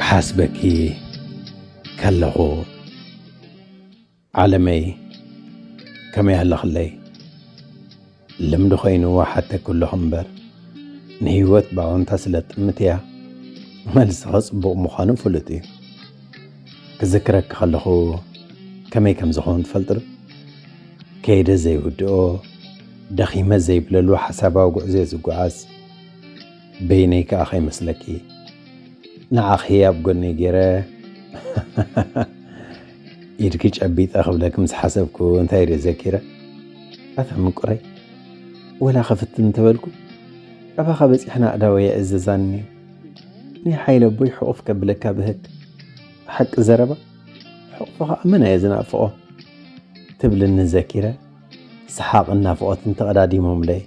ሓስበኪ ከለኹ ዓለመይ ከመይ ኣለኽለይ? ልምዲ ኮይኑ ሓተኩ ኣለኹ እምበር፣ ንህይወት ብኣወንታ ስለ ትጥምት እያ። መልስኻ ጽቡቕ ምዃኑ ፍሉጥ እዩ። ክዝክረኪ ከለኹ ከመይ ከም ዝኸውን ትፈልጢ ዶ? ከይደ ዘይውድኦ፣ ደኺመ ዘይብለሉ ሓሳባዊ ጉዕዞ እየ ዝጓዓዝ። በይነይ ከኣ ከይመስለኪ፣ ንዓኺ ኣብ ጎነይ ገይረ ኢድኪ ጨቢጠ ክብለኪ ምስ ሓሰብኩ እንታይ ድየ ዘኪረ? ኣታ ምቁረይ፣ ወላ ክፍትን እንተበልኩ፣ ኣባኻ በጺሕና ኣእዳወይ የእዘዛኒ። ናይ ሓይለ ኣቦይ ሕቑፍ ከብለካ ብህግ። ሓቂ ዘረባ፣ ሕቑፍኻ መን ኣየ ዝናፍቖ? ትብልኒ ዘኪረ፣ ሰሓቕን ናፍቖትን ተቐዳዲሞምለይ።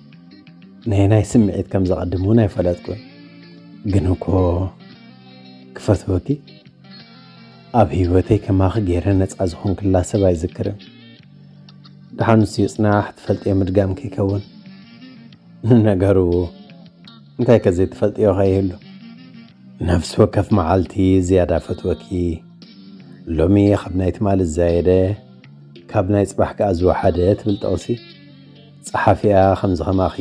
ናይ ናይ ስምዒት ከም ዘቐድም እውን ኣይፈለጥኩን። ግን እኮ ክፈትወኪ፣ ኣብ ህይወተይ ከማኺ ገይረ ነጻ ዝኾንክላ ሰብ ኣይዝክርን። ደሓንስ ይጽናሕ፣ ትፈልጥዮ ምድጋም ከይከውን። ንነገሩ፣ እንታይ ከ ዘይትፈልጥዮ ከይህሉ? ነፍሲ ወከፍ መዓልቲ ዝያዳ ፈትወኪ። ሎሚ ካብ ናይ ትማሊ ዝዛየደ፣ ካብ ናይ ጽባሕ ከኣ ዝወሓደ ትብል ጥቕሲ። ጸሓፊኣ ከምዚ ከማኺ፣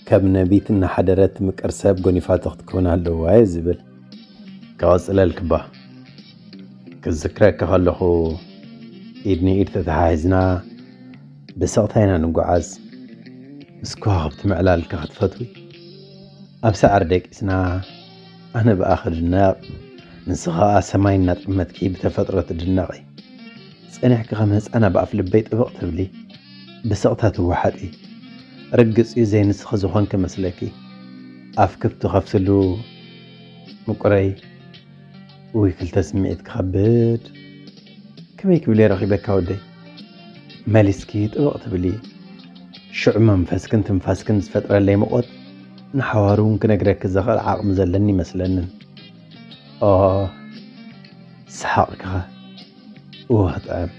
ከም ነቢት እናሓደረት ትምቅር ሰብ ጎኒፋቶ ክትከውን ኣለዋ እየ ዝብል። ክቐጽለልኪ እባ። ክዝክረኪ ከለኹ፣ ኢድ ንኢድ ተተሓሒዝና ብስቕታ ኢና ንጓዓዝ። ምስ ከዋኽብቲ ምዕላልካ ክትፈትዊ፣ ኣብ ሳዕሪ ደቂስና፣ ኣነ ብኣ ክድነቕ፣ ንስኻ ከኣ ሰማይ እናጠመትኪ ብተፈጥሮ ትድነቒ። ጸኒሕኪ ከም ህጻን ኣብ ኣፍ ልበይ ጥብቕ ትብሊ፣ ብስቕታ ትወሓጢ። ርግጽ እዩ ዘይንስኺ ዝኾንኪ መስለኪ። ኣፍኪ ብትኸፍትሉ፣ ምቁረይ፣ ውይ ክልተ ስምዒት ክኸብድ። ከመይ ክብል እየ ረኺበካ ወደይ? መሊስኪ ጥብቕ ትብሊ። ሽዑ መንፈስክን ትንፋስክን ዝፈጥረለይ ሙቐት ንሓዋሩ እውን ክነግረኪ ዘኽእል ዓቕሚ ዘለኒ ይመስለንን። ኦ፣ ሰሓቕኪኸ እወ ክጥዕም።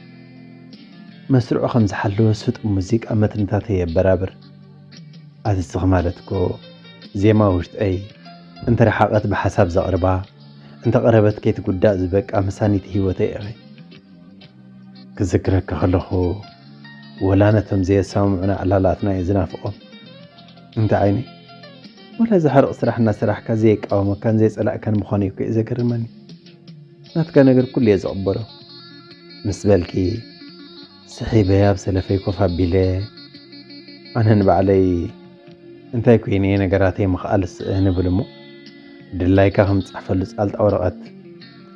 መስርዑ ከም ዝሓለወ ስጡም ሙዚቃ መትንታተይ የበራብር። ኣቲ እስኺ ማለት እኮ ዜማ ውሽጠይ እንተ ረሓቐት ብሓሳብ ዘቕርባ፣ እንተ ቀረበት ከይትጉዳእ ዝበቃ መሳኒት ህይወተይ ኢኺ። ክዝክረኪ ከለኹ ወላ ነቶም ዘየሰማምዑና ዕላላትና እየ ዝናፍቖም። እንተ ዓይነይ፣ ወላ እዚ ሕርቕ ስራሕ እናሰራሕካ ዘየቃወመካን ዘየጸላእካን ምዃኑ እዩ እኮ እዩ ዘገርመኒ። ናትካ ነገር ኩሉ እየ ዝቕበሎ ምስ በልኪ፣ ስሒበ ኣብ ሰለፈይ ኮፍ ኣቢለ፣ ኣነ ንባዕለይ እንታይ ኮይነ እየ ነገራተይ ምኽኣል ስእን እብል እሞ፣ ድላይካ ከም ዝጽሕፈሉ ጻልጣ ወረቐት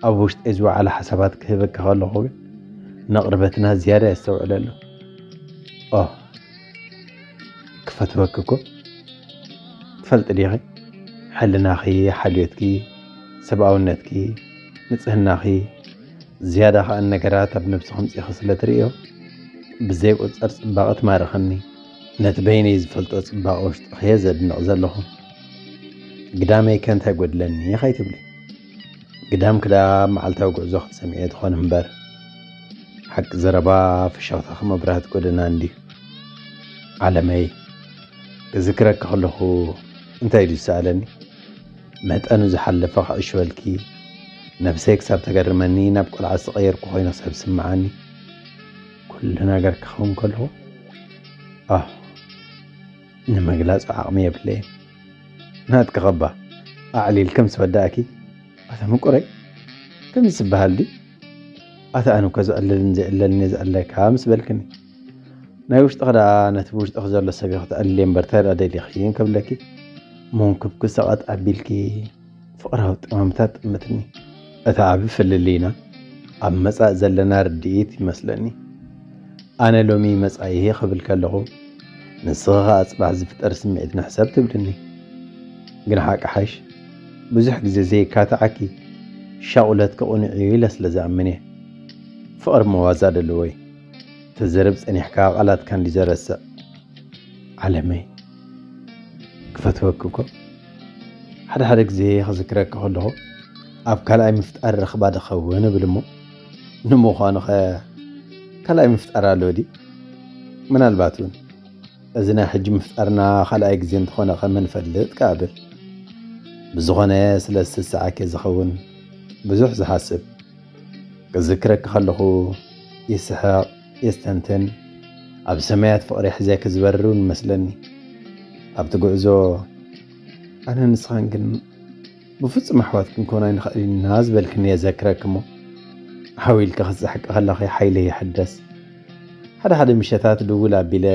ኣብ ውሽጠይ ዝወዓለ ሓሳባት ክህበኪ ከለኹ ግን፣ ንቕርበትና ዝያዳ የስተውዕለሉ። ኦ፣ ክፈትወኪ እኮ ትፈልጢ ዲኺ? ሕልናኺ፣ ሓልዮትኪ፣ ሰብኣውነትኪ፣ ንጽህናኺ፣ ዝያዳ ኸኣ ነገራት ኣብ ነብሲ ከምጺእኺ ስለ ትርእዮ፣ ብዘይቁጸር ጽባቐ ትማርኸኒ። ነቲ በይነይ ዝፈልጦ ጽባቐ ውሽጥኺ እየ ዘድንቕ ዘለኹ። ግዳመይ ከ እንታይ ጎድለኒ ከይትብሊ። ግዳምኪ ደኣ መዓልታዊ ጉዕዞ ክትሰምዕዮ ትኾኒ እምበር፣ ሓቂ ዘረባ ፍሽኽታኺ መብራህቲ ጎደና እንድዩ። ዓለመይ፣ ክዝክረኪ ከለኹ እንታይ ድዩ ዝሰኣለኒ? መጠኑ ዝሓለፈ ክዕሽወልኪ፣ ነብሰይ ክሳብ ተገርመኒ ናብ ቆልዓ ዝተቐየርኩ ኮይነ ክሳብ ዝስምዓኒ፣ ኩሉ ነገር ክኸውን ከለኹ፣ ኣህ፣ ንምግላጹ ዓቕሚ የብለይን። ናትኪ ከባ ኣዕሊልኪ ምስ ወዳእኪ፣ ኣታ ምቁረይ፣ ከምዚ ዝበሃል ድዩ? ኣታ ኣነ እኮ ዝዕልልን ዘይዕለልን እየ ዝዕለካ ምስ በልክኒ፣ ናይ ውሽጥኺ ደኣ ነቲ ብውሽጥኺ ዘሎ ሰብ ኢኺ ተዕልልዮ እምበር፣ እንታይ ደኣ ደሊኺ ክብለኪ፣ መንኩብኪ ሰቐጥ ኣቢልኪ ፍቕራዊ ጠማምታ ትጥምትኒ። እቲ ዓቢ ፍልልይና ኣብ መጻኢ ዘለና ርድኢት ይመስለኒ። ኣነ ሎሚ መጻኢኺ ክብል ከለኹ፣ ንስኺ ኸኣ ጽባሕ ዝፍጠር ስምዒት ንሕሰብ ትብልኒ። ግን ሓቂ ሓይሽ፣ ብዙሕ ግዜ ዘየካትዓኪ ሻቑለትኪ ቅኑዕ እዩ ኢለ ስለ ዝኣምን እየ። ፍቕሪ መዋዛ ደለዎ እዩ። ተዘረብ ጸኒሕካ ቃላትካ እንዲ ዘረስዕ። ዓለመይ፣ ክፈትወኪ እኮ። ሓደ ሓደ ግዜ ክዝክረኪ ከለኹ፣ ኣብ ካልኣይ ምፍጣር ረኽባ ድኸውን እብል እሞ፣ ንምዃኑኸ ካልኣይ ምፍጣር ኣሎ ድዩ? ምናልባት እውን፣ እዚ ናይ ሕጂ ምፍጣርና ካልኣይ ግዜ እንተኾነ ከ መን ይፈልጥ ከኣ እብል። ብዝኾነ፣ ስለ ዝስስዓኪ ዝኸውን ብዙሕ ዝሓስብ። ክዝክረኪ ከለኹ ይስሕቕ፣ የስተንትን፣ ኣብ ሰማያት ፍቕሪ ሒዘኪ ዝበርር እውን ይመስለኒ። ኣብቲ ጉዕዞ ኣነ ንስኻን ግን ብፍጹም ኣሕዋት ክንኮን ኣይንኽእል ኢና ዝበልክኒ የዘክረኪ እሞ፣ ሓው ኢልኪ ክትስሕቂ ከለኺ ሓይለይ ይሕደስ። ሓደ ሓደ ምሸታት ድውል ኣቢለ፣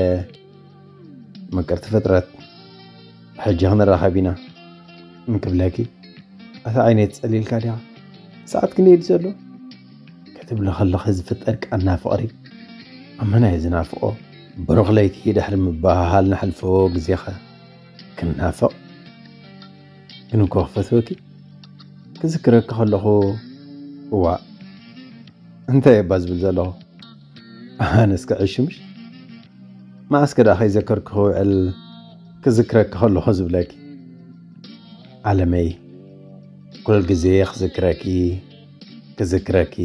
ምቅርቲ ፍጥረት፣ ሕጂ ክንራኸብ ኢና እንክብለኪ፣ ኣታ ዓይነይ ትጸሊልካ ዲኻ? ሰዓት ክንደይ ድዩ ዘሎ? ክትብሊ ከለኺ ዝፍጠር ቃና ፍቕሪ፣ ኣመና እየ ዝናፍቖ። ብሩኽ ለይቲ ድሕሪ ምብህሃል ንሕልፎ ግዜኸ ክንናፍቕ? ግን እኮ ክፈትወኪ፣ ክዝክረኪ ከለኹ፣ እዋእ፣ እንታይ እባ ዝብል ዘለኹ? ኣነስ ክዕሽምሽ? መዓስከ ደኣ ከይዘከርኩ ክውዕል ክዝክረኪ ከለኹ ዝብለኪ? ዓለመይ፣ ኩሉ ግዜ ክዝክረኪ፣ ክዝክረኪ፣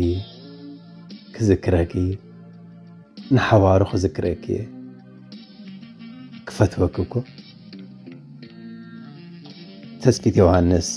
ክዝክረኪ፣ ንሓዋሩ ክዝክረኪ እየ። ክፈትወኪ እኮ። ተስፊት ዮሃንስ።